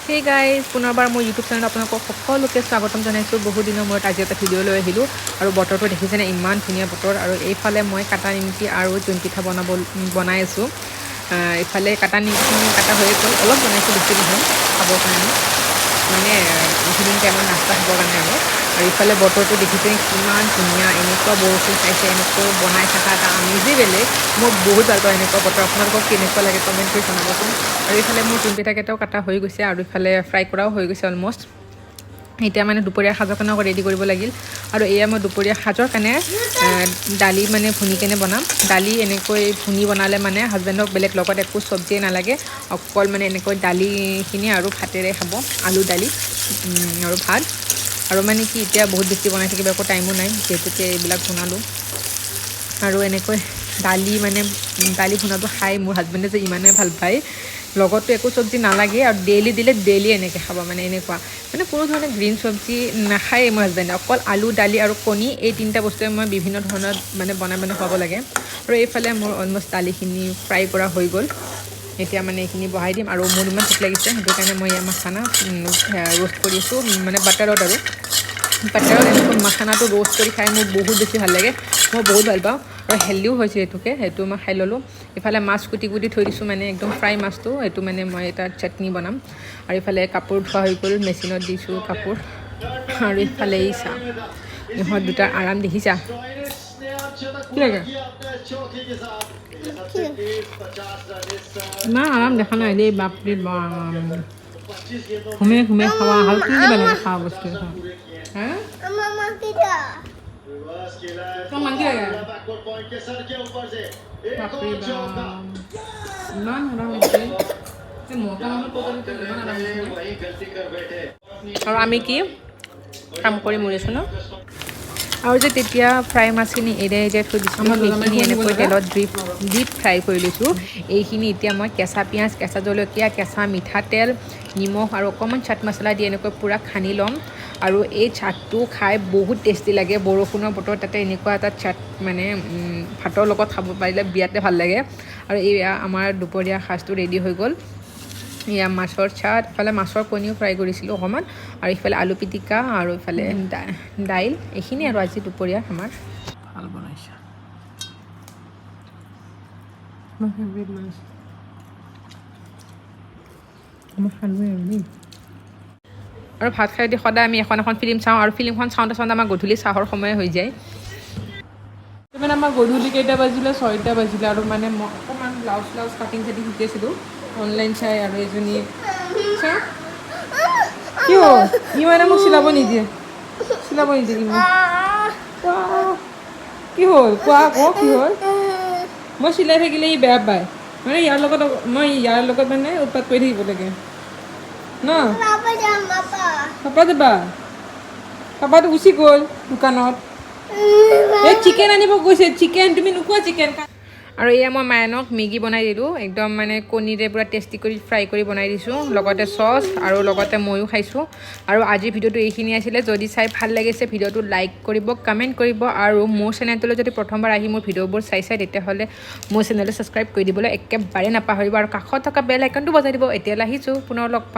Hey guys, পুনৰবাৰ মোৰ YouTube চেনেলত আপোনালোকক সকলোকে স্বাগতম জনাইছোঁ। বহুত দিনৰ মূৰত আজি এটা ভিডিঅ' লৈ আহিলোঁ। আৰু বতৰটো দেখিছেনে? ইমান ধুনীয়া বতৰ। আৰু এইফালে মই কাটা নিমকি আৰু জোন পিঠা বনাই আছোঁ। ইফালে কাটা নিমকিখিনি কাটা হৈয়ে গ'ল। অলপ বনাইছোঁ, বেছি নহয়, খাবৰ কাৰণে, মানে ইভিনিং টাইমত নাস্তা খাবৰ কাৰণে। আৰু ইফালে বতৰটো দেখিছে, কিমান ধুনীয়া। এনেকুৱা বৰষুণ চাইছে, এনেকৈ বনাই থকা এটা আমেজেই বেলেগ। মই বহুত ভাল পাওঁ এনেকুৱা বতৰ। আপোনালোকক কেনেকুৱা লাগে কমেণ্ট কৰি জনাবচোন। আৰু ইফালে মোৰ জোন পিঠাকেইটাও কাটা হৈ গৈছে আৰু ইফালে ফ্ৰাই কৰাও হৈ গৈছে অলমষ্ট। এতিয়া মানে দুপৰীয়া সাজৰ কাৰণে আকৌ ৰেডি কৰিব লাগিল। আৰু এয়া মই দুপৰীয়া সাজৰ কাৰণে দালি মানে ভুনি কেনে বনাম। দালি এনেকৈ ভুনি বনালে মানে হাজবেণ্ডক বেলেগ লগত একো চব্জিয়ে নালাগে। অকল মানে এনেকৈ দালিখিনি আৰু ভাতেৰে খাব, আলু দালি আৰু ভাত। আৰু মানে কি, এতিয়া বহুত বেছি বনাই থাকিব একো টাইমো নাই, যিহেতুকে এইবিলাক বনালোঁ। আৰু এনেকৈ দালি মানে দালি ভুনাটো খাই মোৰ হাজবেণ্ডে যে ইমানেই ভাল পায়, লগততো একো চব্জি নালাগে। আৰু ডেইলি দিলে ডেইলি এনেকৈ খাব। মানে এনেকুৱা মানে কোনো ধৰণৰ গ্ৰীণ চব্জি নাখায়েই মোৰ হাজবেণ্ডে। অকল আলু, দালি আৰু কণী, এই তিনিটা বস্তুৱে মই বিভিন্ন ধৰণৰ মানে বনাই বনাই খুৱাব লাগে। আৰু এইফালে মোৰ অলমষ্ট দালিখিনি ফ্ৰাই কৰা হৈ গ'ল। এতিয়া মানে এইখিনি বহাই দিম। আৰু মোৰ ইমান ভোক লাগিছে, সেইটো কাৰণে মই ইয়াৰ মাখানা ৰোষ্ট কৰি আছোঁ, মানে বাটাৰত। আৰু বাটাৰত এনেকৈ মাখানাটো ৰোষ্ট কৰি খাই মোৰ বহুত বেছি ভাল লাগে। মই বহুত ভাল পাওঁ আৰু হেল্ডিও হৈছে সেইটোকে। সেইটো মই খাই ল'লোঁ। ইফালে মাছ কুটি কুটি থৈ দিছোঁ, মানে একদম ফ্ৰাই মাছটো, এইটো মানে মই এটা চাটনি বনাম। আৰু ইফালে কাপোৰ ধোৱা হৈ গ'ল, মেচিনত দিছোঁ কাপোৰ। আৰু ইফালে এই চাহ, ইহঁত দুটাৰ আৰাম দেখিছা। কি লাগে? ইমান আৰাম দেখা নাই দেই। বাপৰে বাপ, ঘুমে ঘুমে খাৱা ভাল। কি কিবা লাগে খোৱা বস্তু হা? তোমাক মাংকি লাগে? বাপৰে বাপ, ইমান আৰাম হৈছে। এই মতা মানুহ পদ্ধতিটো ইমান আৰাম হৈছে। আৰু আমি কি কাম কৰি মৰিছোঁ ন? আৰু যে তেতিয়া ফ্ৰাই মাছখিনি এৰে এৰে থৈ দিছিলোঁ, সেইখিনি এনেকৈ তেলত ডিপ ডিপ ফ্ৰাই কৰি লৈছোঁ। এইখিনি এতিয়া মই কেঁচা পিঁয়াজ, কেঁচা জলকীয়া, কেঁচা মিঠাতেল, নিমখ আৰু অকণমান চাট মছলা দি এনেকৈ পূৰা সানি ল'ম। আৰু এই চাটটো খাই বহুত টেষ্টি লাগে। বৰষুণৰ বতৰত তাতে এনেকুৱা এটা চাট মানে ভাতৰ লগত খাব পাৰিলে বিৰাটে ভাল লাগে। আৰু এয়া আমাৰ দুপৰীয়া সাজটো ৰেডি হৈ গ'ল। এয়া মাছৰ চাট, ইফালে মাছৰ কণীও ফ্ৰাই কৰিছিলোঁ অকণমান, আৰু ইফালে আলু পিটিকা আৰু ইফালে দাইল। এইখিনি আৰু আজি দুপৰীয়া আমাৰ। ভাল বনাইছা। মোৰ ফেভৰেট মাছ। মই খালোৱে আৰু দেই। আৰু ভাত খাই উঠি সদায় আমি এখন এখন ফিল্ম চাওঁ। আৰু ফিল্মখন চাওঁতে চাওঁতে আমাৰ গধূলি চাহৰ সময় হৈ যায়। মানে আমাৰ গধূলি কেইটা বাজিলে? 6টা বাজিলে। আৰু মানে মই অকণমান ব্লাউজ ব্লাউজ কাটিং চাটিং শিকিছিলোঁ অনলাইন চাই। আৰু এজনী চা, কি হ'ল? ই মানে মোক চিলাব নিদিয়ে, চিলাব নিদিয়ে। কি মোক কোৱা, কি হ'ল? কোৱা আকৌ, কি হ'ল? মই চিলাই থাকিলে ই বেয়া পায়। মানে ইয়াৰ লগত মই ইয়াৰ লগত মানে উৎপাত কৰি থাকিব লাগে ন। পাপা যাবা? পাপাটো গুচি গ'ল দোকানত। এই চিকেন আনিব গৈছে, চিকেন। তুমি নোখোৱা চিকেন? আৰু এয়া মই মায়নক মেগী বনাই দিলোঁ। একদম মানে কণীৰে পূৰা টেষ্টি কৰি ফ্ৰাই কৰি বনাই দিছোঁ, লগতে চচ, আৰু লগতে ময়ো খাইছোঁ। আৰু আজিৰ ভিডিঅ'টো এইখিনি আছিলে। যদি চাই ভাল লাগিছে, ভিডিঅ'টো লাইক কৰিব, কমেণ্ট কৰিব। আৰু মোৰ চেনেলটোলৈ যদি প্ৰথমবাৰ আহি মোৰ ভিডিঅ'বোৰ চাইছে, তেতিয়াহ'লে মোৰ চেনেলটো ছাবস্ক্ৰাইব কৰি দিবলৈ একেবাৰে নাপাহৰিব আৰু কাষত থকা বেল আইকনটো বজাই দিব। এতিয়ালৈ আহিছোঁ, পুনৰ লগ পাম।